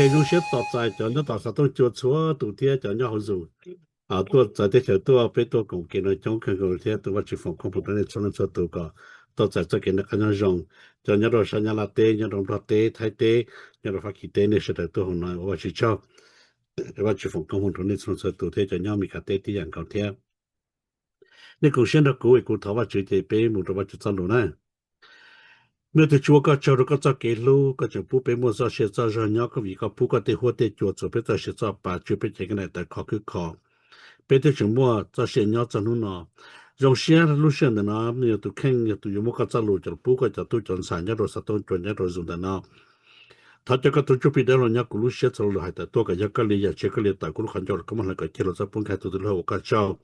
Zoo siab tos txais cov nyob tom xav tooj cua txhua tus thiab cov nyob hauv Zoom tuaj txawv teb chaws tuaj, peb tuaj koom kev no coob kawg nkaus thiab. Tus Vajtswv foom koob hmoov rau nej txhua leej txhua tus kom tau txais txoj kev noj qab nyob zoo. Cov nyob rau sab Nyab Laj teb, nyob rau Nplog teb, Thaib teb, nyob rau Fab Kis teb, nej sawv daws tuaj hauv no ua Vajtswv tsaug. Vajtswv foom koob hmoov rau nej txhua leej txhua tus thiab cov nyob Mes Kas teb tib yam nkaus thiab. Nej koom siab nrog kuv es kuv thov Vajtswv ces peb mus rau Vajtswv txoj lus na. Nws tus Tswv, ua koj tsaug rau koj txoj kev hlub, koj tseem pub peb muaj txoj sia txoj zog nyob koj vim koj pub koj tej huab tej cua txuas peb txoj sia txoj pa, tswj peb cev nkauj daim tawv khov khwb kho peb twb tseem muaj txoj sia nyob txog hnub no. Zoo siab lub sij hawm ntawm no yog tus kheej yog tus yuav muab koj txoj lus coj los pub koj cov tub cov ntxhais nyob rau xov tooj cua nyob rau Zoom ntawm no. Thov cov koj tus Ntsuj Plig dawb los nyob kuv lub siab txhua lub hais tawm tuaj kom yog koj li yam tsiab koj li tawm kuv lub qhov ncauj los koj muab hlawv kom ciaj hluas txoj pub nkag tus twg lub hauv ua koj tsaug.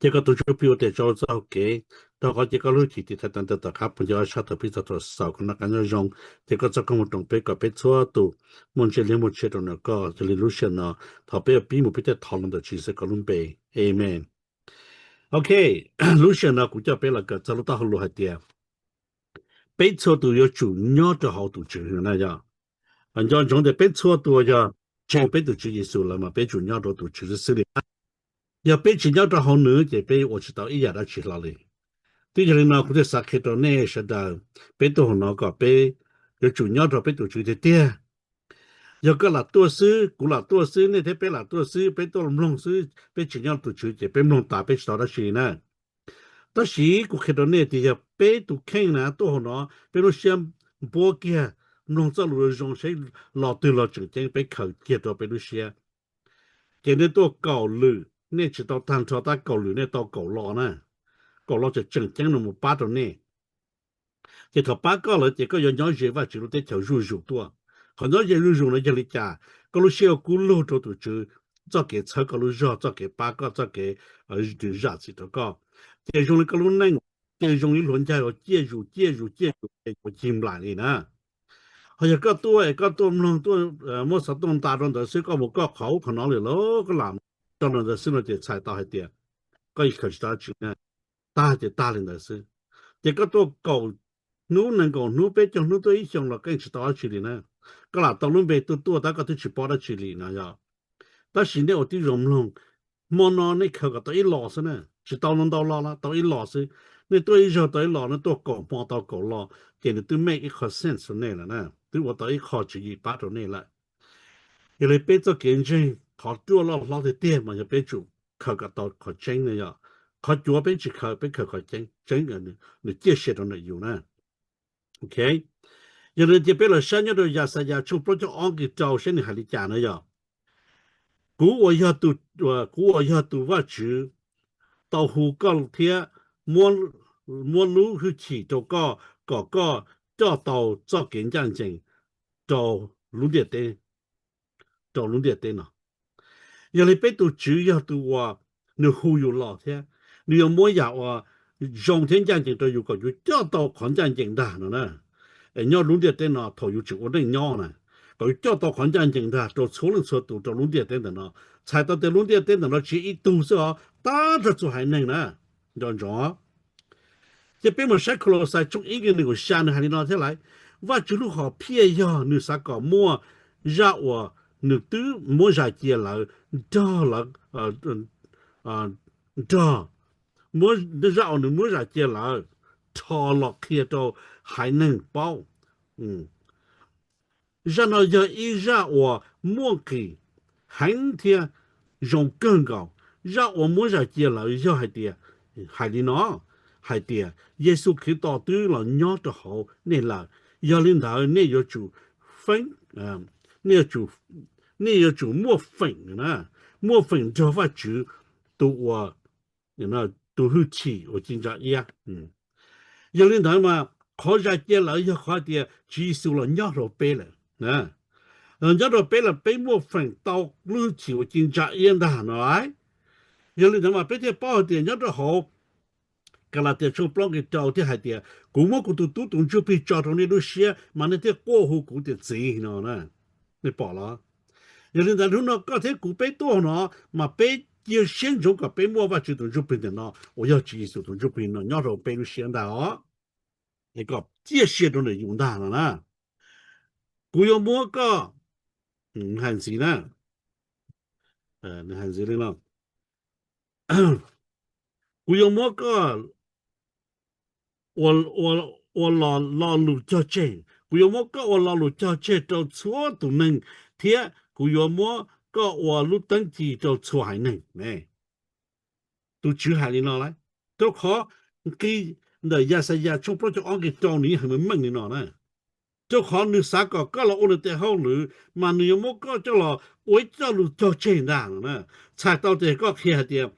Ces koj tus Ntsuj Plig ua tias tso txoj hau kev, rau qhov ces koj lub hwj chim tiv thaiv tag ntawm tom qab phooj ywg ob sab thaum pib txog thaum xaus kom noj qab nyob zoo. Ces koj txoj koob hmoov roos peb kom peb txhua tus muaj ntsia liab muaj tsheb rau ntawm koj. Yog li lub sij hawm no thov peb pib mus peb thiaj thov los ntawm Tswv Yexus koj lub npe. Amen. Ok, lub sij hawm no kuv coj peb los kawm txog lub taub hau lus hais tias peb txhua tus yuav tsum nyob rau hauv tus Tswv na yom. Nco ntsoov tias peb txhua tus yog ntseeg peb tus Tswv Yexus lawm mas peb tsum nyob rau tus Tswv xwb xwb li. Yog peb tsis nyob rau hauv nws ces peb ua tsis tau ib yam dab tsi hlo li. Twb yog li no kuv thiaj xav qhia rau nej sawv daws, peb tuaj hauv no kom peb yuav tsum nyob rau peb tus Tswv tiag tiag. Yog koj lam tuaj xwb, kuv lam tuaj xwb, nej thiab peb lam tuaj xwb, peb tuaj mloog xwb, peb tsis nyob tus Tswv ces peb mloog tas peb tsis tau dab tsi li na. Tab sis kuv qhia rau nej tias yog peb tus kheej na tuaj hauv no, peb lub siab npuab kiag, mloog txoj lus zoo seb lo twg los tseem ceeb peb khaws kiag rau peb lub siab. Ces nej tuaj kaum lwm, nej tsis tau tag nrho tab kaum lwm nej tau kaum lo na. Kaum lo tseem tseem ceeb no mus pab rau nej. Ces thaum pab koj lawm ces koj yuav nyob ze Vajtswv lub teb chaws zuj zus tuaj. Qhov nyob ze zuj zus no yog li cas? Koj lub siab ua kub lug rau tus Tswv txoj kev txhawb koj lub zog, txoj kev pab koj, txoj kev zam txim rau koj. Ces zoo li koj lub neej, ces zoo li hluav ncaig uas ciaj zus ciaj zus ciaj zus ces yuav cig nplaim li na. Ho yog koj tuaj es koj tuaj mloog tuaj muab xov tooj nta rau ntawd xwb, koj mus koj qhov ub qhov no lawm los koj lam tso rau ntawd xwb no ces txhais tau hais tias koj yeej khaws tsis tau dab tsi na, tag ces tag li ntawd xwb. Ces koj tuaj kaum hnub, nees nkaum hnub, peb caug hnub, tuaj ib xyoos los koj yeej tsis tau dab tsi li na. Koj lam tau lub npe tuaj tuaj tab koj twb tsis paub dab tsi li no yog. Tab sis nej ua tib zoo mloog, hmo no nej khaws kom tau ib lo xwb na, tsis tau ntau lo los tau ib lo xwb. Nej tuaj ib zaug tau ib lo, nej tuaj kaum hmo tau kaum lo, ces nws twb make ib qho sense rau nej lawm na, twb ua tau ib qho tswv yim pab rau nej lawm. Yog li peb txoj kev ntseeg qhov ruaj loj hlob tiag tiag mas yog peb tsum khaws kom tau qhov tseeb na yom. Qhov cuav peb tsis khaws, peb khaws qhov tseeb, nws ciaj sia rau ntawm yus na. Ok, yog li cia peb los saib nyob rau Yaxayas tshooj plaub caug ob nqe rau saib nws hais li cas na yom. Kuv uas yog tus, kuv uas yog tus Vajtswv tau hu koj thiab muab lub hwj chim rau koj kom koj coj tau txoj kev ncaj ncees rau lub ntiaj teb, rau lub ntiaj teb no. Yog li peb tus Tswv yog tus uas nws hu yus los thiab nws yuav muab yam uas zoo thiab ncaj ncees rau yus kom yus coj tau qhov ncaj ncees ntag no na. Es nyob lub ntiaj teb no thaum yus tseem ua neej nyob na, kom yus coj tau qhov ncaj ncees ntag rau txhua leej txhua tus rau lub ntiaj teb ntawm no. Txhais tau tias lub ntiaj teb ntawm no tsis yog ib tug xwb os, tab rag txhua haiv neeg na. Nco ntsoov, ces peb mus saib Kolauxais tshooj ib nqe nees nkaum xya nws hais li no thiab lawm, Vajtswv lub hom phiaj yog nws xav kom muaj zaj uas nws twb muab zais cia lawm nrog lawv, nrog, muab zaj uas nws muab zais cia lawm rho los qhia rau haiv neeg paub. Zaj no yog ib zaj uas muaj nqis heev thiab zoo kawg nkaus. Zaj uas muab zais cia lawm yog hais tias, hais li no, hais tias Yexus Khetos twb los nyob rau hauv nej lawm, yog li ntawd nej yuav tsum feeb, nej yuav tsum, nej yuav tsum muaj feem na, muaj feem nrog Vajtswv tus uas, tus hwj chim uas ci ntsa iab. Yog li ntawd mas qhov zais cia lawm yog qhov hais tias Tswv Yexus los nyob rau peb lawm. Nyob rau peb lawm peb muaj feem tau lub hwj chim uas ci ntsa iab ntag no. Yog li ntawd mas peb thiaj paub hais tias nyob rau hauv Kalatias tshooj plaub nqe rau thiaj hais tias, kuv muab kuv tus tub tus ntsuj plig tso rau nej lub siab mas nej thiaj quaj hu kuv tias txiv no na. Nej pom los? Yog li ntawd hnub no koj thiab kuv peb tuaj no mas peb cia siab ntsoov kom peb muaj Vajtswv tus ntsuj plig ntawm no uas yog Tswv Yexus tus ntsuj plig no nyob rau peb lub siab ntag os. Es kom ciaj sia rau ntawm yus ntag no na. Kuv yuav muab koj, hais ntxiv na, hais ntxiv li no, kuv yuav muab koj ua, ua, ua lo, lo lus cog tseg, kuv yuav muab koj ua lo lus cog tseg rau txhua tus neeg, thiab kuv yuav muab koj ua lub teeb ci rau txhua haiv neeg. Tus Tswv hais li no lawm, rau qhov nqi ntawm Yaxayas tshooj plaub caug ob nqe rau nws yeej hais meej meej li no na. Rau qhov nws xav kom koj los ua nws tes hauj lwm, mas nws yuav muab koj coj los ua ib co lus cog tseg ntag no na. Txhais tau tias koj qhia hais tias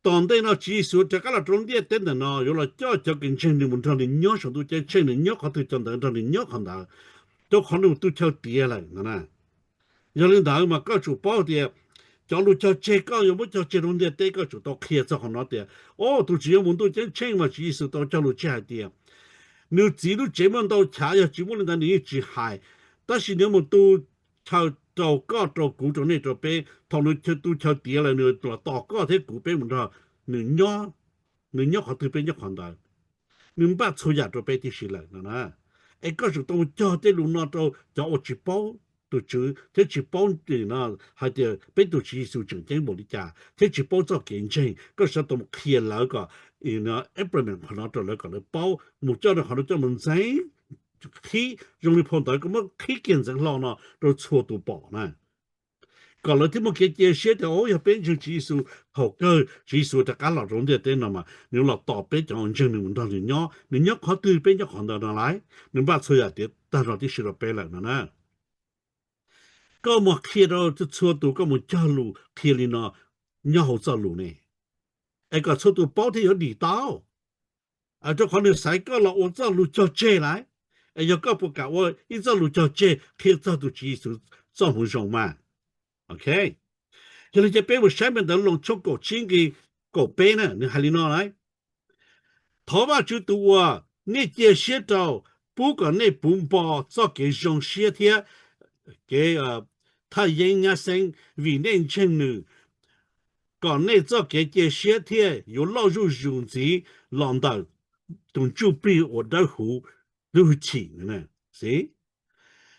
tom ntej no Tswv Yexus rov qab los rau lub ntiaj teb ntawm no yuav los coj cov kev ntseeg nws mus nrog nws nyob saum ntuj ceeb tsheej, nws nyob qhov twg cov ntawd nrog nws nyob qhov ntawd, rau qhov nws mus tu chaw tiav lawm no na. Yog li ntawd mas koj tsum paub tias cov lus cog tseg koj yuav muab cog tseg rau ntiaj teb, koj tsum tau qhia txog qhov no tias, o, tus Tswv yuav mus ntuj ceeb tsheej mas Tswv Yexus tau cog lus tseg hais tias nws Txiv lub tsev muaj ntau chav, yog tsis muaj li ntawd nws yeej tsis hais. Tab sis nws yuav mus tu chaw rau koj, rau kuv, rau nej, rau peb. Thaum nws tu chaw tiav lawm nws los tos koj thiab kuv peb mus nrog nws nyob, nws nyob qhov twg peb nyob qhov ntawd. Nws npaj txhua yam rau peb tib si lawm no na. Es koj tsum tau mus cog tej lus no rau cov uas tsis paub tus Tswv thiab tsis paub hais tias peb tus Tswv Yexus tseem ceeb npaum li cas thiab tsis paub txoj kev ntseeg, koj tsum tau mus qhia lawv kom, implement qhov no rau lawv kom lawv paub, mus coj rau qhov no coj mus ntxeev, qhib zoo li phau ntawv koj muab qhib kiag ntxeev hlo no rau txhua tus pom na, kom lawv thiaj muaj kev cia siab tias, o, yog peb ntseeg Tswv Yexus, thaum kawg Tswv Yexus rov qab los rau ntiaj teb no mas nws los tos peb cov ntseeg nws mus nrog nws nyob, nws nyob qhov twg peb nyob qhov ntawd no lauj, nws npaj txhua yam tiav tag nrho tib si rau peb lawm no na. Koj mus qhia rau txhua tus, koj mus cog lus qhia li no nyob hauv txoj lus ne, es kom txhua tus paub thiaj yuav dim tau. Rau qhov nws xaiv koj los ua txoj lus cog tseg lauj. Es yog koj puas kam ua ib txoj lus cog tseg qhia txog tus Tswv Yexus txoj hmoov zoo mas? Ok, yog li ces peb mus saib npe ntawv Loos tshooj kaum tsib nqe kaum peb na, nws hais li no lauj: Thov Vajtswv tus uas nej cia siab rau pub kom nej puv npo txoj kev zoo siab thiab kev thaj yeeb nyab xeeb vim nej ntseeg nws, kom nej txoj kev cia siab thiaj yuav loj zuj zus ntxiv los ntawm tus ntsuj plig uas dawb huv lub hwj chim.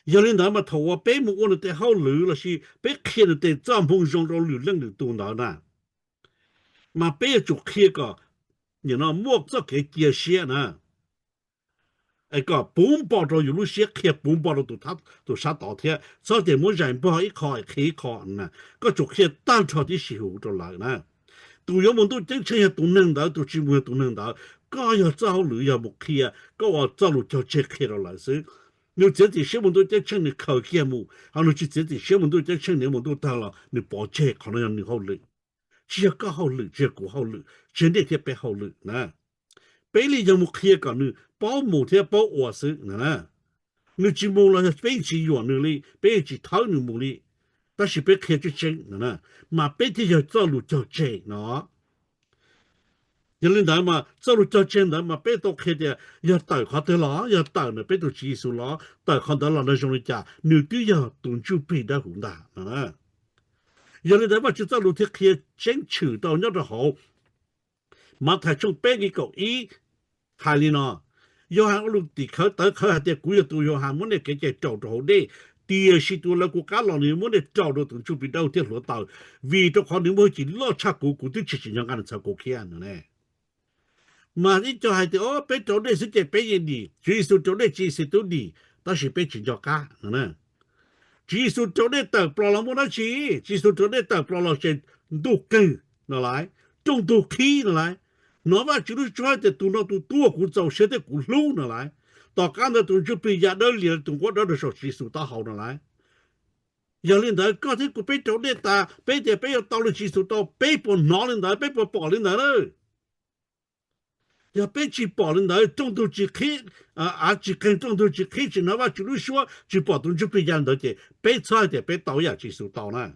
Yog li ntawd mas thaum uas peb mus ua nws tes hauj lwm lossis peb qhia nws tes txoj hmoo zoo rau lwm leej lwm tus ntawd na, mas peb yuav tsum qhia kom muaj txoj kev cia siab na, es kom puv npo rau yus lub siab, qhia puv npo rau tus sab tod thiab, txhob tias muab zais npog ib qho qhia ib qho. Koj tsum qhia tag nrho tib si huv rau lawv na. Tus yuav mus ntuj ceeb tsheej yog tus neeg ntawd, tus tsis mus yog tus neeg ntawd. Koj yog txoj hauj lwm yog mus qhia, koj ua txoj lus cog tseg qhia rau lawv xwb. Nws txiav txim siab mus ntuj ceeb tsheej nws khaws kiag mus, ho nws tsis txiav txim siab mus ntuj ceeb tsheej nws mus ntuj tawg los nws pov tseg. Qhov no yog nws hauj lwm, tsis yog koj hauj lwm, tsis yog kuv hauj lwm, tsis yog nej thiab peb hauj lwm na. Peb li yog mus qhia kom nws paub mus thiab paub ua xwb na. Nws tsis mus los yog peb yeej tsis yuam nws li, peb yeej tsis thawb nws mus li, tab sis peb qhia tseeb tseeb na, mas peb thiaj yog txoj lus cog tseg no. Yog li ntawd mas txoj lus cog tseg ntawd mas peb tau qhia tias yog tawm qhov twg los, yog tawm ntawm peb tus Tswv Yexus los, tawm qhov ntawd los nws zoo li cas, nws twb yog tus ntsuj plig dawb huv ntag no. Yog li ntawd Vajtswv txoj lus thiaj qhia tseeb tshwm rau nyob rau hauv Mathais tshooj peb nqe kaum ib hais li no: Yauhas ua lus tim khawv tawv qhawv hais tias, kuv yog tus Yauhas muab nej kev cai raus rau hauv dej, tiam sis tus uas lawv kuv qab los nws yuav muab nej raus rau tus ntsuj plig dawb huv thiab hluav taws, vim rau qhov nws muaj hwj chim loj tshaj kuv, kuv twb tsis tsim nyog nqa nws txhawv kuv khiab no ne. Mas ib co hais tias, o, peb raus dej xwb ces peb yeej dim, Tswv Yexus raus dej Tswv Yexus twb dim, tab sis peb tsis nco qab no. Tswv Yexus raus dej tawm plaws los muaj dab tsi? Tswv Yexus raus dej tawm plaws los ces ntuj qeeg no lauj, rooj ntug qhib no lauj. Hnov Vajtswv lub suab tias tus no tus tub uas kuv txaus siab thiab kuv hlub no lauj. Tom qab ntawd tus ntsuj plig ya dawb lias tus nquab dawb rau saum Tswv Yexus taub hau no lauj. Yog li ntawd koj thiab kuv peb raus dej tas, peb tias peb yuav tau li Tswv Yexus tau, peb puas hnov li ntawd, peb puas pom li ntawd na? Yog peb tsis pom li ntawd, rooj ntug tsis qhib, av tsis qeeg, rooj ntug tsis qhib, tsis hnov Vajtswv lub suab, tsis pom tus ntsuj plig ya li ntawd ces peb txhob hais tias peb tau ib yam Tswv Yexus tau na.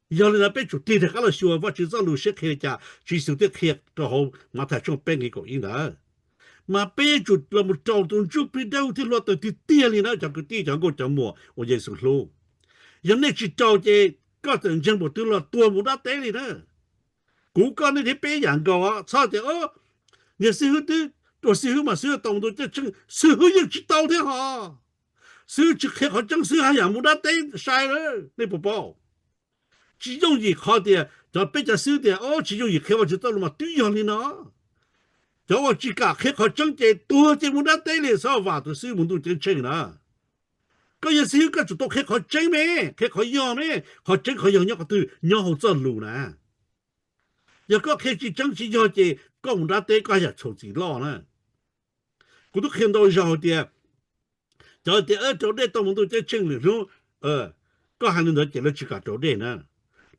Yog li ntawd peb tsum tig rov qab los xyuas Vajtswv txoj lus seb qhia li cas, Tswv Yexus thiaj qhia rau hauv Mathais tshooj peb nqe kaum ib ntawd. Mas peb tsum los mus raus tus ntsuj plig dawb huv thiab hluav taws tiag tiag li na cov kwv tij cov nkauj cov muam uas Yexus hlub. Yog nej tsis raus ces koj txawm ntseeg npaum twg los tuag mus dab teb li na. Kuv koj nej thiab peb yam nkaus, txhob tias, niag xib hwb twb, ua xib hwb mas xib hwb tau mus ntuj ceeb tsheej, xib hwb yeej tsis tau thiab hos. Xib hwb tsis qhia qhov tseeb, xib hwb haj yam mus dab teb sai lawm, nej puas paub? Tsis yooj yim qhov tias cov peb cov xib hwb tias o tsis yooj yim qhia Vajtswv txoj lus mas twb yog li no. Cov uas tsis kam qhia qhov tseeb ces tuag ces mus dab teb li, xav vam tus xib hwb mus ntuj ceeb tsheej na. Koj yog xib hwb koj tsum tau qhia qhov tseeb me, qhia qhov yog me, qhov tseeb qhov yog nyob qhov twg? Nyob hauv txoj lus na. Yog koj qhia tsis tseeb tsis yog ces koj mus dab teb koj yam txhaum txim loj na. Kuv twb qhia ntau zaus tias cov tias rau dej tau mus ntuj ceeb tsheej lwm hnub, koj hais li ntawd ces lawv tsis kam rau dej na.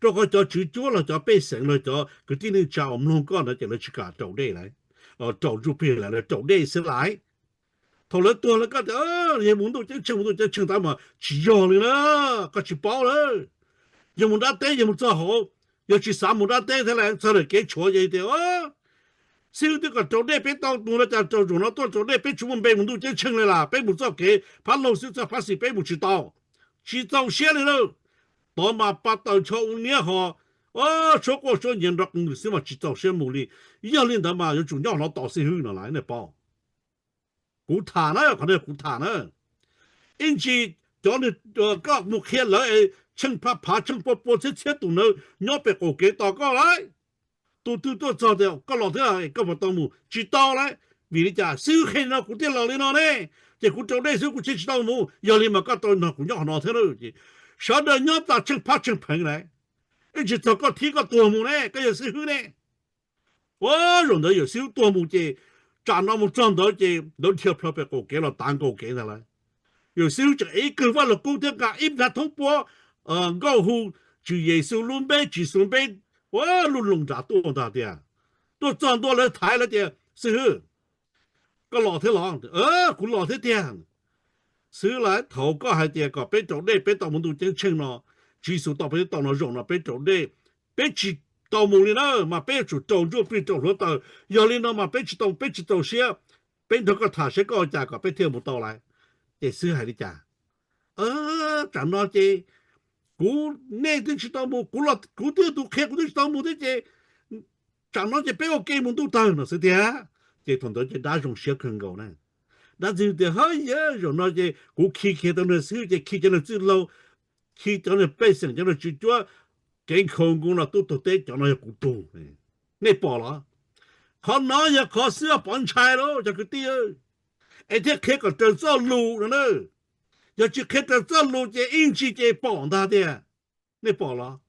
Rau qhov cov tswv cuab los cov pej xeem los cov kwv tij neej tsa uas mloog koj ntawd ces lawv tsis kam rau dej lawm, rau ntsuj plig lawm, lawv rau dej xwb lawm. Thaum lawv tuag lawm koj tias yog mus ntuj ceeb tsheej, mus ntuj ceeb tsheej ntawd mas tsis yog li na, koj tsis paub lawm. Yog mus dab teb yog mus txog hauv, yog tsis xav mus dab teb thiab lawm txog lawm kev tshuav ces tias xib hwb twb kom rau dej peb tau mus no cas rau zaum no tuaj rau dej peb tsis muaj npe mus ntuj ceeb tsheej li las, peb mus txoj kev phab laug xwb txog phab xis peb mus tsis tau. Tsis txaus siab li lawm. Tod mas pa taws tsho u niab ho, suab quaj suab nyiav nrov qees nws xwb mas tsis txaus siab mus li. Yog li ntawd mas yuav tsum nyob no tos xib hwb no lawm nej paub. Kuv tham na, qhov no kuv tham na. Ib ntsis cov koj mus qhia lawv es tsheej phav phav tsheej pua pua txhiab txhiab tus ntawd nyob pem qaum kev tos koj lawm. Tus twg tuaj txog tias koj los thiab koj puas tau mus? Tsis tau lawm. Vim li cas? Xib hwb qhia no kuv thiaj los li no ne. Ces kuv rau dej xwb kuv thiaj tsis tau mus. Yog li mas koj tau nrog kuv nyob qhov no thiab lauj. Sawv daws nyob tas tsheej phab tsheej pheev lawm. Ib ntsis txog koj thib koj tuag mus ne, koj yog xib hwb ne. Ua zaum ntawd yawm xib hwb tuag mus ces tsam no mus txog ntawd ces lawv dhia plho pem qaum kev los tav nkaus kev ntag lawm. Yawm xib hwb tseem ib kawg Vaj Lug Kub thiab nqa ib nrab thoob puab nkauj hu Tswv Yexus lub npe, Tswv Yexus npe, ua luj loos nrad tuaj ntag tias. Tuaj txog ntua lawv thaiv lawv tias, xib hwb, koj los thiab los? Kuv los thiab tiag. Xib hwb, lawv thaum koj hais tias kom peb rau dej peb tau mus ntuj ceeb tsheej no, Tswv Yexus tau peb tau no zaum no peb rau dej, peb tsis tau mus li na, mas peb yuav tsum rau ntsuj plig rau hluav taws. Yog li no mas peb tsis tau, peb tsis txaus siab, peb nrog koj tham seb koj ua cas kom peb thiaj mus tau lawm. Ces xib hwb hais li cas? Tsam no ces kuv, nej twb tsis tau mus, kuv twb yog tus qhia kuv twb tsis tau mus thiab ces tsam no ces peb ua ke mus ntuj tawg no xwb tiag. Ces thaum ntawd ces dab zoo siab kawg nkaus na. Dab ntxwg tias, hawb yawg, zaum no ces kuv khi kiag tau nws xwb ces khi cov nws txwj laug, khi cov nws pej xeem, cov nws tswv cuab, kev nkhaus nkoos los tub tuag teb, cov no yog kuv tug. Nej pom los? Qhov no yog qhov xwb pov ntshai lauj cov kwv tij, es thiaj qhia kom raws txoj lus no na. Yog tsis qhia raws txoj lus ces ib ntsis ces pom ntag tiag. Nej pom los?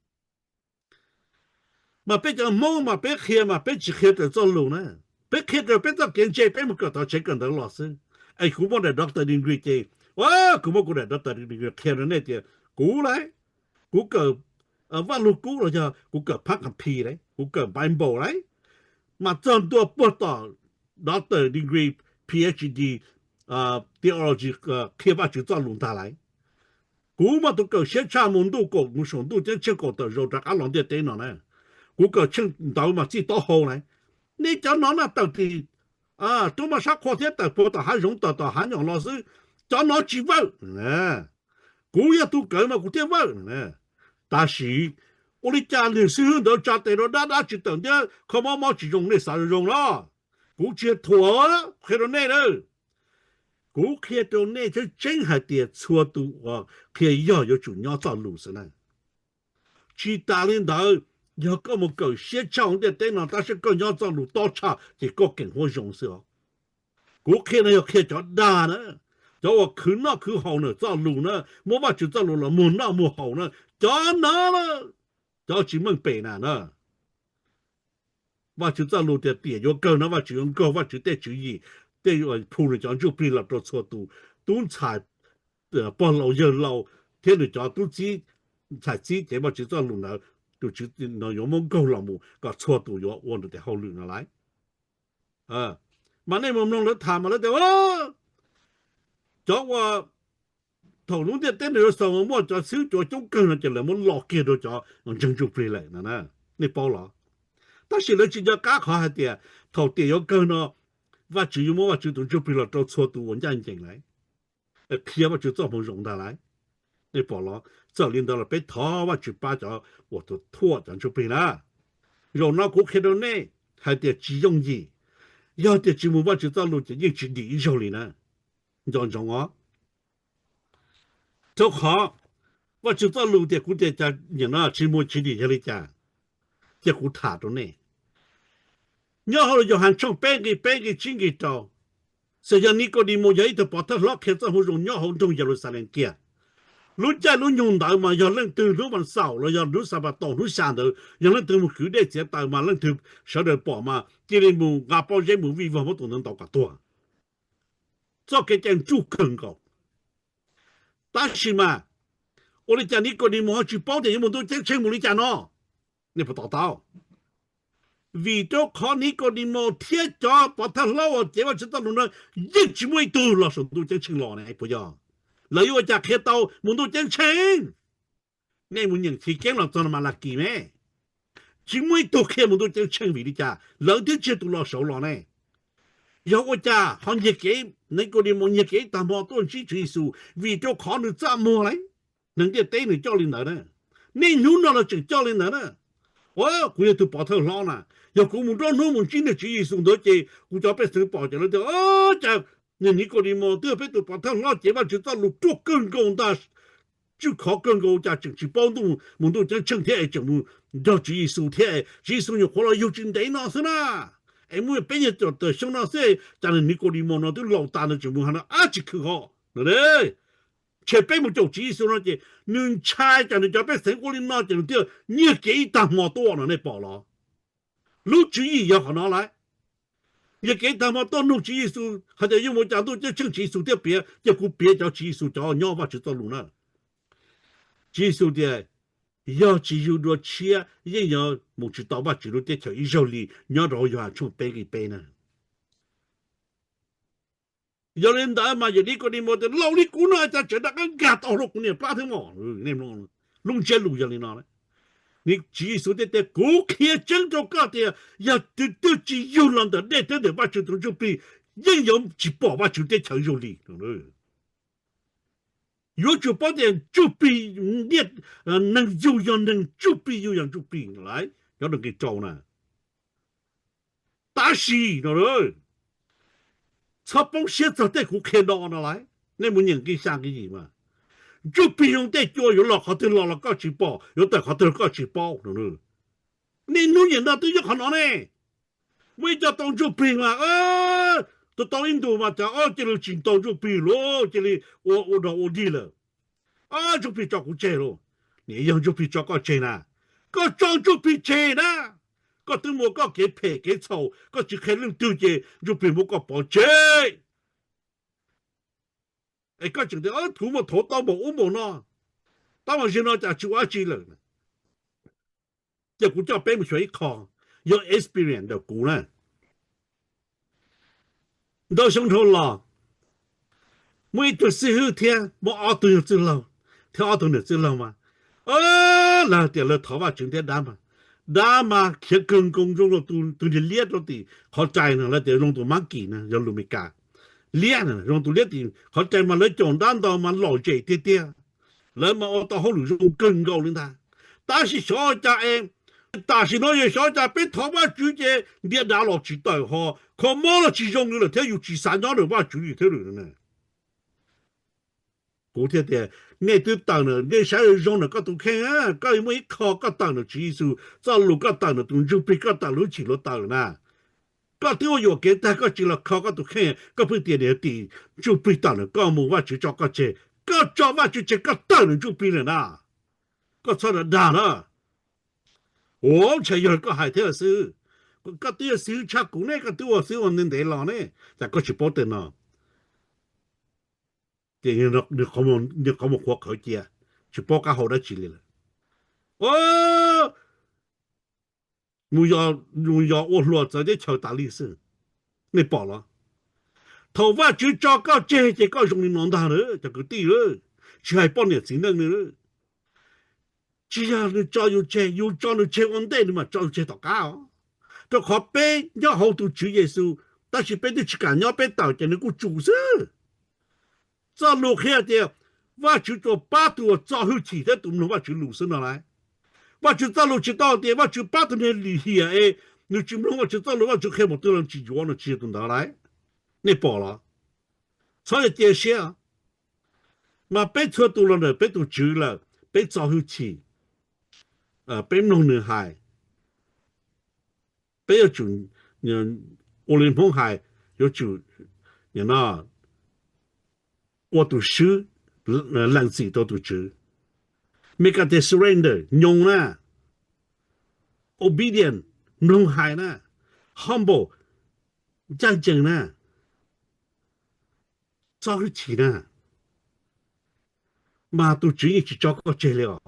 Mas peb cov Hmoob mas peb qhia mas peb tsis qhia raws txoj lus na. Peb qhia raws peb txoj kev ntse, peb mus kawm tau tsev kawm ntawv los xwb. Es kuv muaj daim doctor degree ces, kuv muaj kuv daim doctor degree qhia rau nej tias kuv lauj, kuv kawm Vaj Lug Kub los yog kuv kawm phab Kam Phis lauj, kuv kawm Bible lauj, mas txog ntua puag tom doctor degree, PhD, theology, qhia Vajtswv txoj lus ntag lauj. Kuv muaj tus kawm siab tshaj mus ntuj kaum, mus saum ntuj ceeb tsheej kaum tawm zaus rov qab los ntiaj teb no na. Kuv kawm tsheej ntawv mas txij taub hau lauj. Nej cov no na tawm tim roob maj sab qhua thiab tawm puag tom hav zoov tawm tom hav nyom los xwb, cov no tsis vawj. Kuv yog tus kawm mas kuv thiaj vawj. Tab sis ua li cas niag xib hwb ntawd tsa tes rau dab dab tsis tawm ntiab, kho mob mob tsis zoo, nej xav zoo zoo los? Kuv tsis thuam, qhia rau nej na. Kuv qhia rau nej tseeb tseeb hais tias txhua tus uas qhia yog yuav tsum nyob txoj lus xwb na. Tsis tas li ntawd, yog koj mus kawm siab tshaj hauv ntiaj teb no tab sis koj nyob txoj lus tob tshaj ces koj keem huab zoo xwb os. Kuv qhia no yog qhia cov dag na, cov uas khwv noj khwv haus ntawm txoj lus na, muab Vajtswv txoj lus los muag noj muag haus na, cov no, cov tsis meej pem na na. Vajtswv txoj lus tias tiam yuav kawg no Vajtswv yuav nkaug Vajtswv tej tswv yim, tej phu nws cov ntsuj plig los rau txhua tus, tub ntxhais, pog laus yawg laus, thiab nws cov tub txib, ntxhais txib, ces Vajtswv txoj lus ntawd tus Tswv no yuav muab nkaug los mus kom txhua tus yuav ua nws tes hauj lwm no lauj. Mas nej mus mloog lawv tham mas lawv tias cov uas thaum lub ntiaj teb no yuav xaus mas muaj cov xib hwb cuav coob kawg no ces lawv muab lo kiag rau cov ntseeg ntsuj plig lawm no na. Nej paub los? Tab sis lawv tsis nco qab qhov hais tias thaum tiam yuav kawg no Vajtswv yuav muab Vajtswv tus ntsuj plig los rau txhua tus uas ncaj ncees lauj, qhia Vajtswv txoj moo zoo ntag lauj. Nej pom los? Txawm li ntawd los peb thov Vajtswv pab cov uas tus thuam cov ntsuj plig na. Zaum no kuv qhia rau nej hais tias tsis yooj yim, yog tias tsis mus Vajtswv txoj lus ces yeej tsis dim ib zaug li na. Nco ntsoov os. Rau qhov Vajtswv txoj lus tias, kuv tias cov nyiam no tsis muaj tsis dim yog li cas, cia kuv tham rau nej. Nyob hauv Yauhas tshooj peb nqe peb nqe tsib nqe rau, txawm yog Nikaudimos yog ib tug pov thawj hlob qhia txoj moo zoo nyob hauv nroog Yeluxalees kiag. Lub caij lub nyoog ntawd mas yog leej twg hnub vas xaum los yog hnub Xanpataus hnub xya ntawd yog leej twg mus kwv dej txiav taws mas leej twg sawv daws pom mas cia li mus nqa pob zeb mus vij vog muab tus ntawd ntaus kom tuag. Txoj kev cai ntsuj kawg nkaus. Tab sis mas ua li cas Nikaudimos ho tsis paub tias yuav mus ntuj ceeb tsheej mus li cas no? Nej puas to taub? Vim rau qhov Nikaudimos thiab cov pov thawj hlob uas cev Vajtswv txoj lus no yeej tsis muaj ib tug los saum ntuj ceeb tsheej los ne, puas yog? Lawv yuav ua cas qhia tau mus ntuj ceeb tsheej? Nej mus nyeem chiv keeb los txog Malakis me, tsis muaj ib tug qhia mus ntuj ceeb tsheej. Vim li cas lawv thiaj tsis yog tus los saud los ne? Yog ua cas ho nyiag kev, Nikaudimos nyiag kev ib tag hmo tuaj ntsib Tswv Yexus? Vim rau qhov nws txaj muag lauj, neeg ntiaj teb nws coj li ntawd na. Niaj hnub no los tseem coj li ntawd na. Kuv yog tus pov thawj hlob na, yog kuv mus nruab hnub mus ntsib niag Tswv Yexus ntawd ces kuv cov pej xeem pom ces lawv tias, cas niag Nikaudimos twb yog peb tus pov thawj hlob cev Vajtswv txoj lus ruaj kawg nkaus ntag, tswj khov kawg nkaus cas tseem tsis paub ntuj mus ntuj ceeb tsheej thiab es tseem mus nrog Tswv Yexus thiab, Tswv Yexus nyuam qhuav los yug tsis ntev no xwb na, es muaj peb nyuag caum tawm xyoo no xwb, cas niag Nikaudimos no twb laus tas no tseem mus hais no dab tsi khwv ho no. Ntshe peb mus caum Tswv Yexus no ces nws ntshai cas nws cov pej xeem ua li no ces nws thiaj nyiag kev ib tag hmo tuaj no, nej pom los? Lub tswv yim yog qhov no lauj. Nyiag kev ib tag hmo tuaj nug Tswv Yexus hais tias yuav mus cas ntuj ceeb tsheej, Tswv Yexus thiaj piav, ces kuv piav cov Tswv Yexus cov nyob Vajtswv txoj lus na. Tswv Yexus tias, yog tsis yug dua tshiab yeej yuav mus tsis tau Vajtswv lub teb chaws ib zaug li, nyob rau hauv Yauhas tshooj peb nqe peb na. Yog li ntawd mas yawm Nikaudimos tias, laus li kuv no cas tseem rov qab nkag tau hlo kuv niam plab thiab mog. Lub ntsiab lus yog li no. Tswv Yexus thiaj tias, kuv qhia tseeb rau koj tias yog tus twg tsis yug los ntawm dej thiab ntawm Vajtswv tus Ntsuj Plig yeej yuav tsis pom Vajtswv teb chaws zoo li. Yuav tsum paub tias Ntsuj Plig, neeg yug yog neeg, Ntsuj Plig yug yog Ntsuj Plig lauj, nyob rau nqe rau na. Tab sis no, txhob poob siab txog tej kuv qhia no no lauj. Nej mus nyeem nqe xya nqe yim mas, Ntsuj Plig zoo tej cua yuav los qhov twg los los koj tsis pom, yuav tawm qhov twg los koj tsis paub no. Niaj hnub niam no twb yog qhov no ne. Muaj ib co tau Ntsuj Plig mas tus tau ib ntus mas cas cia li tsis tau Ntsuj Plig lauj, cia li ua ua dog ua dig lawm. Ntsuj Plig tso kuv tseg lauj. Niam yog Ntsuj Plig tso koj tseg na, koj tso Ntsuj Plig tseg na. Koj twb muaj koj kev phem kev txhaum, koj tsis qhia leej twg ces Ntsuj Plig muab koj pov tseg. Es koj tseem tias kuv muaj thov tau npaum ub npaum no, tab mas zaum no cas tsis ua dab tsi lawm. Ces kuv coj peb mus xyuas ib qho, yog experience ntawm kuv na. Ntau xyoo dhau los, muaj ib tug xib hwb thiab muaj ob tug yawg txwj laug thiab ob tug niam txwj laug mas, lawv tias lawv thov Vajtswv thiab dab mas, dab mas khiav kawg nkaus zoo li tus niag liab rau tim qhov rai no, lawv tias zoo tus mab kis na, yog lus Meskas, liab na, zoo tus liab tim qhov rai mas lawv caum dab ntau mas lom zem tiag tiag. Lawv mas ua tau hauj lwm zoo kawg nkaus li ntag. Tab sis xyov cas es, tam sim no yog xyov cas peb thov Vajtswv ces ntiav dav los tsis tawm ho, kho mob los tsis zoo li lawm thiab yus tsis xav nyob ntawm Vajtswv li thiab lawm. Kuv thiaj tias, nej twb tawm na, nej saib zoo na koj tus kheej, koj muaj ib qho koj tawm na Tswv Yexus txoj lus, koj tawm na tus Ntsuj Plig, koj tawm lub chim luag tawm na. Koj twb ua yuam kev tag koj tsis los kho koj tus kheej, koj pheej tias niam tim Ntsuj Plig tawm na, koj mus Vajtswv tso koj tseg, koj tso Vajtswv tseg koj tawm na Ntsuj Plig lawm na. Koj txhob dag na. Ua ntshai yog koj hais thiab xwb. Koj twb yog xib hwb tshaj kuv ne, koj twb ua xib hwb ua ntev ntev los ne, cas koj tsis paub tej no? Ces nws qhov muag qhuav qhawv cia, tsis paub qab hau dab tsi li lawm. Mus yos ua hluas txawv teb chaws tas li xwb. Nej pom los? Thaum Vajtswv tso koj tseg ces koj zoo li no ntag lawm cov kwv tij, tsis hais poj niam txiv neej li. Tsis yog nws tso yus tseg, yus tso nws tseg ua ntej nws mam tso yus tseg tom qab os. Rau qhov peb nyob hauv tus Tswv Yexus, tab sis peb twb tsis kam nyob peb tawm ces nws kuj tsum xwb. Txoj lus qhia tias Vajtswv tsuas pab tus uas txo hwj chim thiab tus mloog Vajtswv lus xwb no lauj. Vajtswv txoj lus tsis tau tias Vajtswv pab tus niag lim hiam es nws tsis mloog Vajtswv txoj lus, Vajtswv qhia mus twg los tsis yuav no, tsis yog tus ntawd lauj. Nej pom los? Txhob yog cia siab. Mas peb txhua tus los ntawm peb tus Tswv lawm, peb txo hwj chim, peb mloog nws hais, peb yuav tsum ua li Hmoob hais, yuav tsum ua tus swb, lees txim rau tus Tswv. Mej ka tes surrender, nyoos na, obedient, mloog hais na, humble, ncaj ncees na, txo hwj chim na, mas tus Tswv yeej tsis tso koj tseg li os.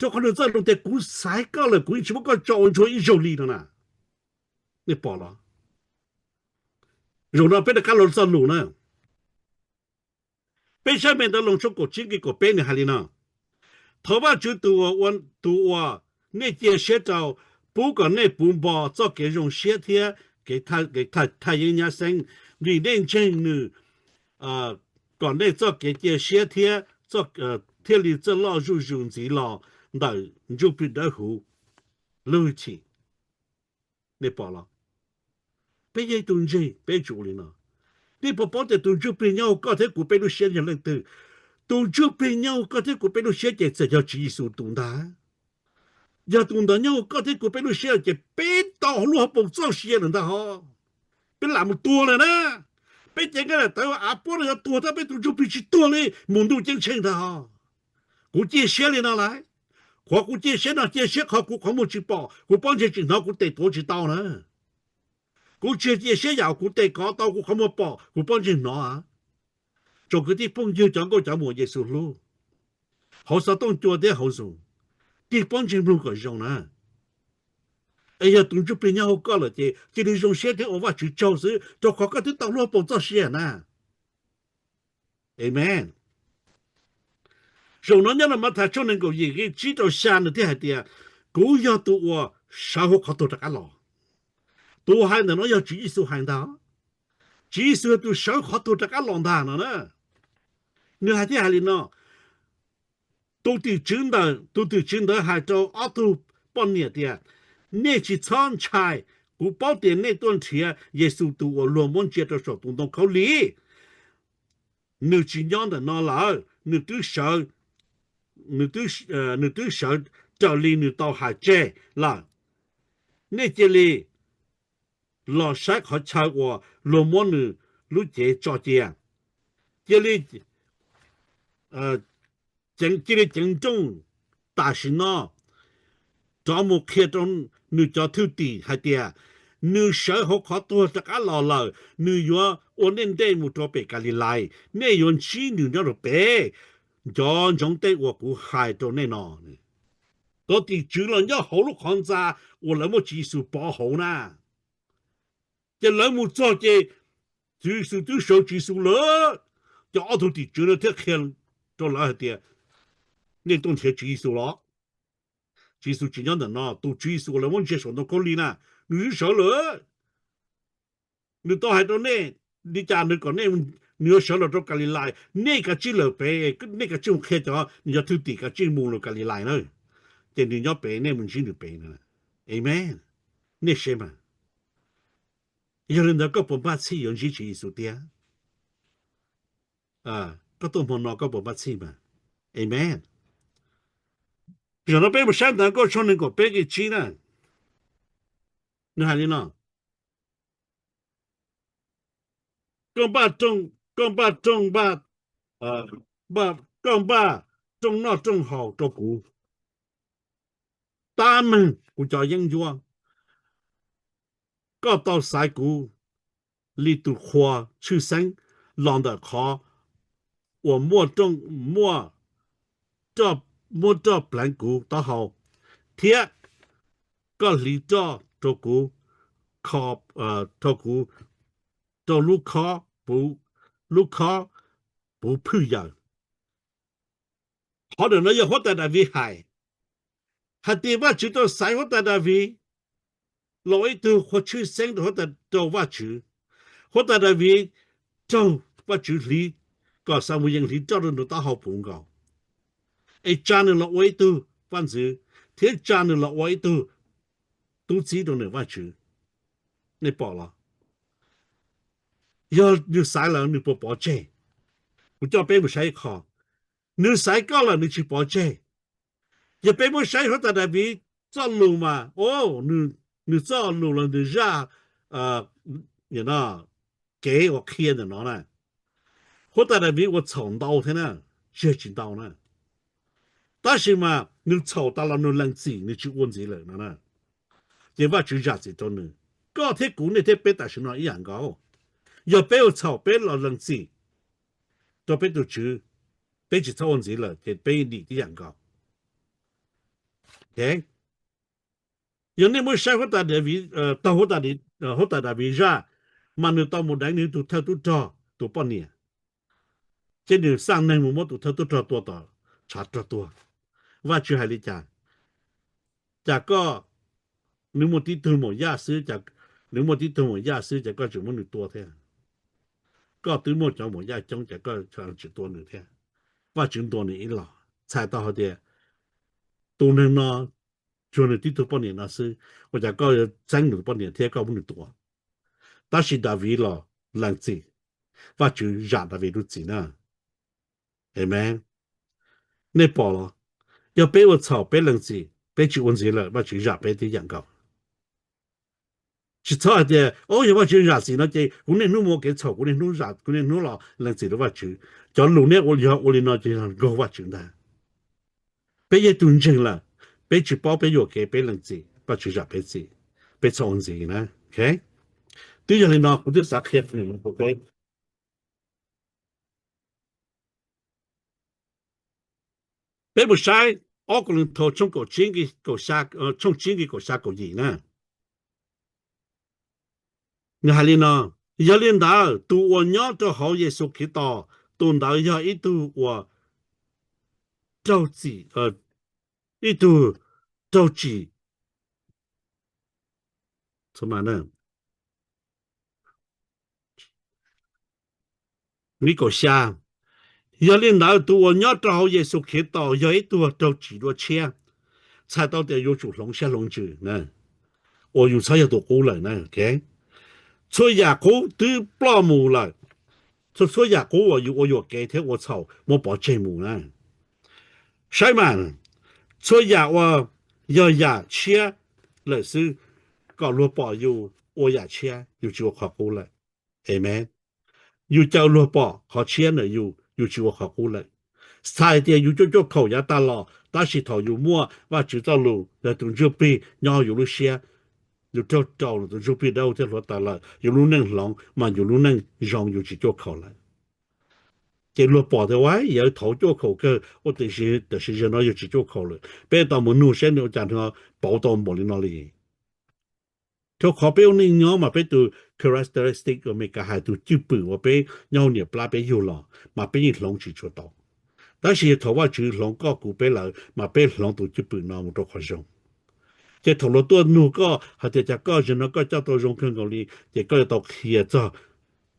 Rau qhov nws txoj lus tias kuv xaiv koj lawm, kuv yeej tsis muab koj tso ua ntsuag ib zaug li no na. Nej pom los? Zaum no peb rov qab los txoj lus na. Peb saib me ntawv Loos tshooj kaum tsib nqe kaum peb nws hais li no: Thov Vajtswv tus uas, tus uas nej cia siab rau, pub kom nej puv npo txoj kev zoo siab thiab kev thaj yeeb nyab xeeb, vim nej ntseeg nws, kom nej txoj kev cia siab thiab, thiaj li txawj loj zuj zus ntxiv los ntawm Ntsuj Plig Dawb Huv lub hwj chim. Nej pom los? Peb yog ib tug ntseeg, peb yuav tsum ua li no. Nej puas paub tias tus Ntsuj Plig nyob hauv koj thiab kuv peb lub siab yog leej twg? Tus Ntsuj Plig nyob hauv koj thiab kuv peb lub siab ces txawm yog Tswv Yexus tus ntag. Yog tus ntawd nyob hauv koj thiab kuv peb lub siab ces peb tau lub hauv paus txoj sia lawm ntag ho. Peb lam mus tuag lawm na. Peb cev nkaj daim tawv av puab no yog tuag tab peb tus Ntsuj Plig tsis tuag li, mus ntuj ceeb tsheej ntag ho. Kuv cia siab li no lawm. Qhov kuv cia siab no cia siab qhov kuv qhov muag tsis pom, kuv pob ntseg tsis hnov, kuv tes tuav tsis tau na. Kuv tsis cia siab yam kuv tes kov tau, kuv qhov muag pom, kuv pob ntseg hnov. Tsoom kwv tij phooj ywg cov nkauj cov muam Yexus hlub, hauv xov tooj cua thiab hauv Zoom, tig pob ntseg mloog kom zoo na. Es yog tus Ntsuj Plig nyob hauv koj lawm ces cia li zoo siab thiab ua Vajtswv tsaug xwb, rau qhov koj twb tau lub hauv paus txoj sia na. Amen. Zaum no nyob rau Mathais tshooj nees nkaum yim nqe tsib rau xya nws thiaj hais tias, kuv yog tus uas sawv hauv qhov tuag rov qab los. Tus hais ntawm no yog Tswv Yexus hais ntag. Tswv Yexus yog tus sawv qhov tuag rov qab los ntag no na. Nws hais thiaj hais li no, tus tim tswv ntawd, tus tim tswv ntawd hais rau ob tug poj niam tias, nej tsis txhob ntshai, kuv paub tias nej tuaj nrhiav Yexus tus uas luag muab ntsia rau saum tus ntoo khaub lig. Nws tsis nyob ntawm no lawm, nws twb sawv, nws twb sawv raws li nws tau hais tseg lawm. Nej cia li los saib qhov chaw uas luag muab nws lub cev tso cia. Cia li, cia li ceev nrooj tam sim no rov mus qhia rau nws cov thwj tim hais tias, nws sawv hauv qhov tuag rov qab los lawm, nws yuav ua nej ntej mus rau pem Kalilais, nej yuav ntsib nws nyob rau pem cov ntsoov tej uas kuv hais rau nej no. Cov tim tswv los nyob hauv lub qhov ntxa uas lawv muab Tswv Yexus pov hauv na. Ces lawv mus txog ces Tswv Yexus twb sawv Tswv Yexus lawm. Ces ob tug tim tswv no thiaj qhia rau lawv hais tias, nej tuaj nrhiav Tswv Yexus los? Tswv Yexus tsis nyob ntawm no, tus Tswv Yexus uas lawv muab ntsia saum ntoo khaub lig na, nws twb sawv lawm. Nws tau hais rau nej li cas nws kom nej, nws yuav sawv los rau Kalilais, nej kav tsij lawm pem, nej kav tsij mus qhia cov, nws cov thwj tim kav tsij mus lawm Kalilais na. Ces nws nyob pem, nej mus ntsib nws pem na. Amen. Nej saib mas, yog li ntawd koj puas npaj txhij yuav ntsib Tswv Yexus tiag? Koj tuaj hmo no koj puas npaj txhij mas? Amen. Zaum no peb mus saib ntawv Nkauj tshooj nees nkaum peb nqe tsib na. Nws hais li no, koj npaj rooj, koj npaj rooj npaj, koj npaj rooj noj rooj haus rau kuv, tab meeg kuv cov yeeb ncuab. Koj tau xaiv kuv li tus qhua tshwj xeeb los ntawm qhov uas muaj, muab roj pleev kuv taub hau, thiab koj hliv roj rau kuv, rau kuv, rau lub khob, lub khob puv phwj yawm. Qhov ntawm no yog huab tais Daviv hais, hais tias Vajtswv tau xaiv huab tais Daviv los ua ib tug qhua tshwj xeeb rau huab tais, rau Vajtswv. Huab tais Daviv raug Vajtswv hliv, kom Xamuyees hliv roj rau nws taub hau puv nkaus, es tsa nws los ua ib tug vaj ntxwv, thiab tsa nws los ua ib tug tub txib rau nws Vajtswv. Nej pom los? Yog nws xaiv lawm nws puas pov tseg? Kuv coj peb mus saib ib qho, nws xaiv koj lawm nws tsis pov tseg. Yog peb muab saib huab tais Daviv txoj lus mas, o, nws txoj lus los nws zaj kev uas qhia ntawm no na, huab tais Daviv ua txhaum ntau thiab na, tseg tsis ntau na. Tab sis mas nws txhaum tas los nws lees txim nws tsis ua ntxiv lawm no na. Ces Vajtswv zam txim rau nws. Koj thiab kuv nej thiab peb tam sim no ib yam nkaus. Yog peb ua txhaum peb los lees txim rau peb tus Tswv, peb tsis txhob ua ntxiv lawm ces peb dim tib yam nkaus. Yog nej muab saib huab tais Daviv, taug huab tais Daviv zaj, mas nws tau mus deev nws tus thawj tub rog tus poj niam, ces nws xaj neeg mus muab tus thawj tub rog tua tom tshav rog tuag. Vajtswv hais li cas? Cas koj, nws muaj tib tug maum yaj xwb, nws muaj tib tug maum yaj xwb ces koj tseem muab nws tua thiab? Koj twb muaj cov maum yaj coob ces koj tseem tua nws thiab? Vajtswv ntuas nws ib los, txhais tau hais tias tus neeg no tsuas nws tib tug poj niam no xwb, ua cas koj yuav txeeb nws poj niam thiab koj muab nws tua? Tab sis Daviv los lees txim, Vajtswv zam Daviv lub txim na. Amen. Nej pom los, yog peb ua txhaum peb lees txim peb tsis ua ntxiv lawm Vajtswv zam peb tib yam nkaus. Tsis txhob hais tias, o, yog Vajtswv zam txim no ces kuv niaj hnub mus ua kev txhaum, kuv niaj hnub zam, kuv niaj hnub los lees txim rau Vajtswv. Cov lus neb ua, yog ua li no ces yog nkaug Vajtswv ntag. Peb yog tus ntseeg lawm, peb tsis paub peb yuam kev peb lees txim, Vajtswv zam peb txim, peb txhob ua ntxiv na. Twb yog li no kuv twb xav qhia rau peb. Peb mus saib ob Kauleethaus tshooj kaum tsib nqi kaum xya, tshooj tsib nqi kaum xya kaum yim na. Nws hais li no, yog li ntawd tus uas nyob rau hauv Yexus Khetos, tus ntawd yog ib tug uas raug txim, ib tug raug tsim Nqi kaum xya, yog li ntawd tus uas nyob rau hauv Yexus Khetos yog ib tug raug tsim dua tshiab, txhais tau tias yuav tsum hloov siab hloov ntsws, uas yus txhob yog tus qub lawm na. Txhua yam qub twb ploj mus lawm, txhua txhua yam qub uas yus ua yuam kev thiab ua txhaum muab pov tseg mus na. Saib mas, txhua yam uas yog yam tshiab lawm xwb, kom luag pom yus ua yam tshiab, yus tsis ua qhov qub lawm. Amen. Yus caw luag pom qhov tshiab ntawm yus, yus tsis ua qhov qub lawm. Txhais tias yus cuaj cuaj khaum yav tag los, tab sis thaum yus muaj Vajtswv txoj lus yog tus ntsuj plig nyob hauv yus lub siab, yus raug rau tus ntsuj plig dawb huv thiab hluav taws lawm, yus lub neej hloov mas yus lub neej zoo, yus tsis cuaj khaum lawm. Ces luag pom tias ua yawg thaud cuaj khaum kawg, ua tiam sis tam sim no yawg tsis cuaj khaum lawm. Peb tau mus nug seb nws ua cas nws pauv tau npaum li no li. Rau qhov peb ua neej nyob mas peb tus characteristic uas Meskas hais, tus cwj pwm uas peb nyob hauv niam plab peb yug los mas peb yeej hloov tsis tshua tau. Tab sis thaum Vajtswv hloov koj kuv peb lawm mas peb hloov tus cwj pwm no mus rau qhov zoo. Ces thaum luag tuaj nug koj hais tias cas koj zaum no koj coj tau zoo kawg nkaus li, ces koj yuav tau qhia txog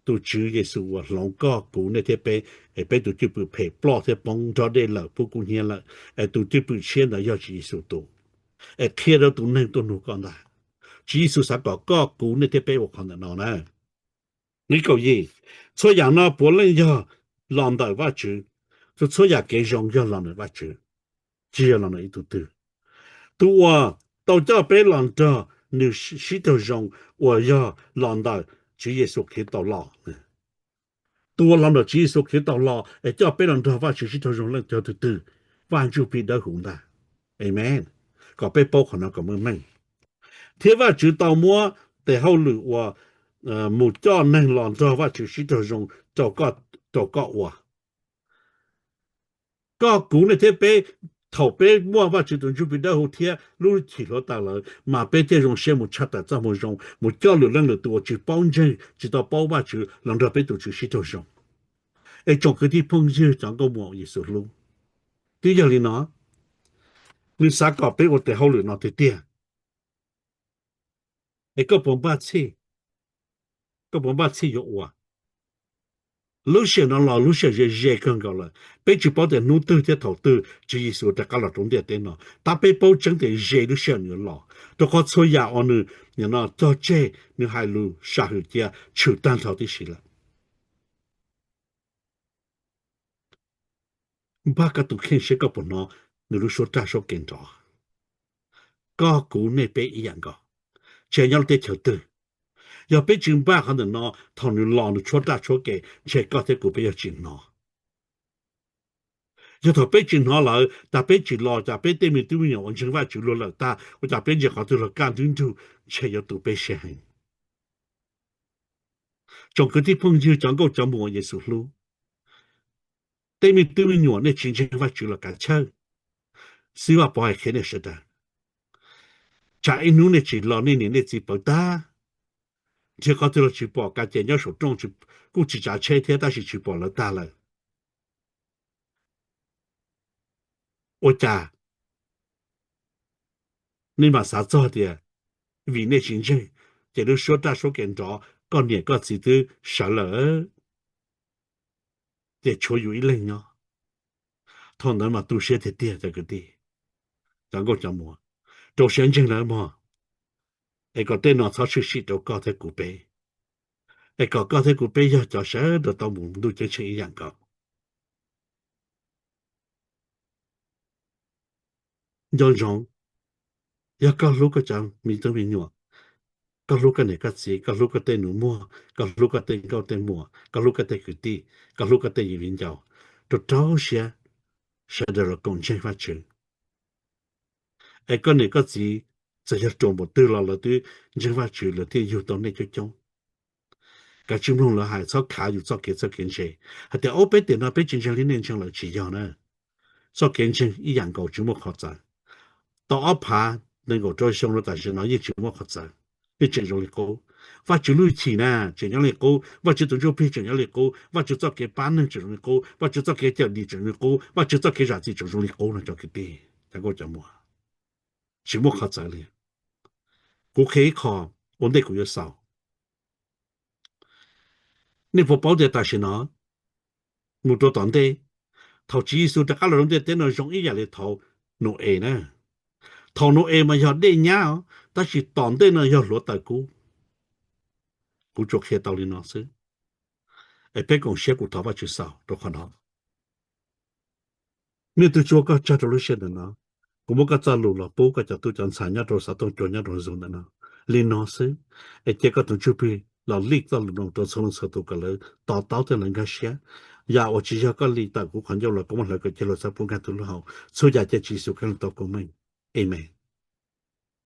tus Tswv Yexus uas hloov koj kuv nej thiab peb, es peb tus cwj pwm phem ploj thiab poob nrog dej lawm, pub kub hnyiab lawm, es tus cwj pwm tshiab ntawd yog Tswv Yexus tus. Es qhia rau tus neeg tuaj nug koj ntag. Tswv Yexus xav kom koj kuv nej thiab peb ua qhov ntawm no na. Nqe kaum yim, txhua yam no puav leej yog los ntawm Vajtswv, txhua txhua yam kev zoo yog los ntawm Vajtswv, tsis yog los ntawm ib tug twg. Tus uas tau coj peb los nrog nws sib raug zoo uas yog los ntawm Tswv Yexus Khetos los. Tus uas los ntawm Tswv Yexus Khetos los es coj peb los nrog Vajtswv sib raug zoo leej twg, tus twg? Vaj Ntsuj Plig Dawb Huv ntag. Amen. Kom peb paub qhov no kom meej meej. Thiab Vajtswv tau muab tes hauj lwm uas mus coj neeg los nrog Vajtswv sib raug zoo rau koj ua. Koj kuv nej thiab peb, thaum peb muaj Vajtswv tus Ntsuj Plig Dawb Huv thiab lub hwj chim hluav taws lawm, mas peb thiaj zoo siab mus tshaj tawm txoj moo zoo, mus coj lwm leej lwm tus uas tsis paub ntseeg, tsis tau paub Vajtswv los nrog peb tus Tswv sib raug zoo. Es tsoom kwv tij phooj ywg cov nkauj muam Yexus hlub, twb yog li no, nws xav kom peb ua tes hauj lwm no tiag tiag. Es koj puas npaj txhij? Koj puas npaj txhij yuav ua? Lub sij hawm no los lub sij hawm ze ze kawg nkaus lawm, peb tsis paub tias hnub twg thiab thaum twg Tswv Yexus rov qab los rau ntiaj teb no, tab peb paub tseeb tias ze lub sij hawm nws yuav los, rau qhov txhua yam uas nws cog tseg, nws hais lus sam hwm cia tshwm tag nrho tib si lawm. npaj koj tus kheej seb koj puas hnov nws lub suab raj suab kev nrov. Koj kuv nej peb ib yam nkaus, tsis hais nyob lub teb chaws twg, yog peb tsis npaj qhov ntawm no, thaum nws los nws tshuab raj tshuab kev ntshe koj thiab kuv peb yuav tsis hnov. Yog thaum peb tsis hnov lawm, cas peb tsis los, cas peb tej me tub me nyuam uas ntseeg Vajtswv luag lawm tag, ua cas peb ntsia qhov twg los kaj nruj nrug, ntshe yuav tu peb siab heev. Tsoom kwv tij phooj ywg, cov nkauj cov muam Yexus hlub, tej me tub me nyuam nej tsis ntseeg Vajtswv los kav chawj, xib Vaj Pov hais qhia nej sawv daws, tsam ib hnub nej tsis los nej niam nej txiv pawv tag, nrhiav qhov twg los tsis pom, kav ces nyob saum rooj kuj tsis tsav tsheb thiab tab sis tsis pom lawv tag lawm. Ua cas nej mam xav txog tias vim nej tsis ntseeg, ces lub suab raj suab kev nrov, koj niam koj txiv twb sawv lawm, ces tshuav yus ib leeg nyob. Thaum ntawd mas tu siab tiag tiag cov kwv tij, cov nkauj cov muam, rau siab ntseeg lawv mog, es kom tej no txhob tshwm sim rau koj thiab kuv peb, es kom koj thiab kuv peb yog cov sawv daws tau mus ntuj ceeb tsheej ib yam nkaus. Nco ntsoov, yog koj hlub koj cov me tub me nyuam, koj hlub koj niam koj txiv, koj hlub koj tej nus muag, koj hlub koj tej nkauj tej muam, koj hlub koj tej kwv tij, koj hlub koj tej viv ncaus, rau rau siab sawv daws los koom ntseeg Vajtswv. Es koj niam koj txiv txawm yog ruam npaum twg los lawv twb ntseeg Vajtswv, lawv thiaj yug tau nej coob coob. Kav tsij mloog lawv hais, txhob khav yus txoj kev txawj kev ntse, hais tias ob peb tiam no peb tsis ntseeg li nej ntseeg lawm, tsis yog na. Txoj kev ntseeg ib yam nkaus tsis muaj qhov txawv. Tau ob phav nees nkaum rau xyoo rau tam sim no yeej tsis muaj qhov txawv, yeej tseem zoo li qub. Vajtswv lub hwj chim na tseem nyob li qub, Vajtswv tus Ntsuj Plig tseem nyob li qub, Vajtswv txoj kev pab neeg tseem zoo li qub, Vajtswv txoj kev cawm dim tseem zoo li qub, Vajtswv txoj kev zam txim tseem zoo li qub no cov kwv tij, cov nkauj cov muam. Tsis muaj qhov txawv li. Kuv qhia ib qho ua ntej kuv yuav xaus. Nej puas paub tias tam sim no mus rau tom ntej, thaum Tswv Yexus rov qab los rau ntiaj teb no zoo ib yam li thaum Nau-es na. Thaum Nau-es mas yog dej nyab os, tab sis tom ntej no yog hluav taws kub. Kuv tsuas qhia tau li no xwb, es peb koom siab, kuv thov Vajtswv xaus rau qhov no. Nej twb tsuas koj tsag rau lub siab ntawm no, kuv muab koj txoj lus los pub koj cov tub cov ntxhais nyob rau xov tooj cua nyob rau Zoom ntawm no li no xwb, es cia koj tus Ntsuj Plig los lij txoj lus no rau txhua leej txhua tus kom lawv to taub thiab lawv nkag siab. Yam uas tsis yog koj li tawm kuv qhov ncauj los koj muab hlawv kom cia luag txhob pub nkag tus lub hau. Txhua yam cia Tswv Yexus Khetos tau koob meej. Amen.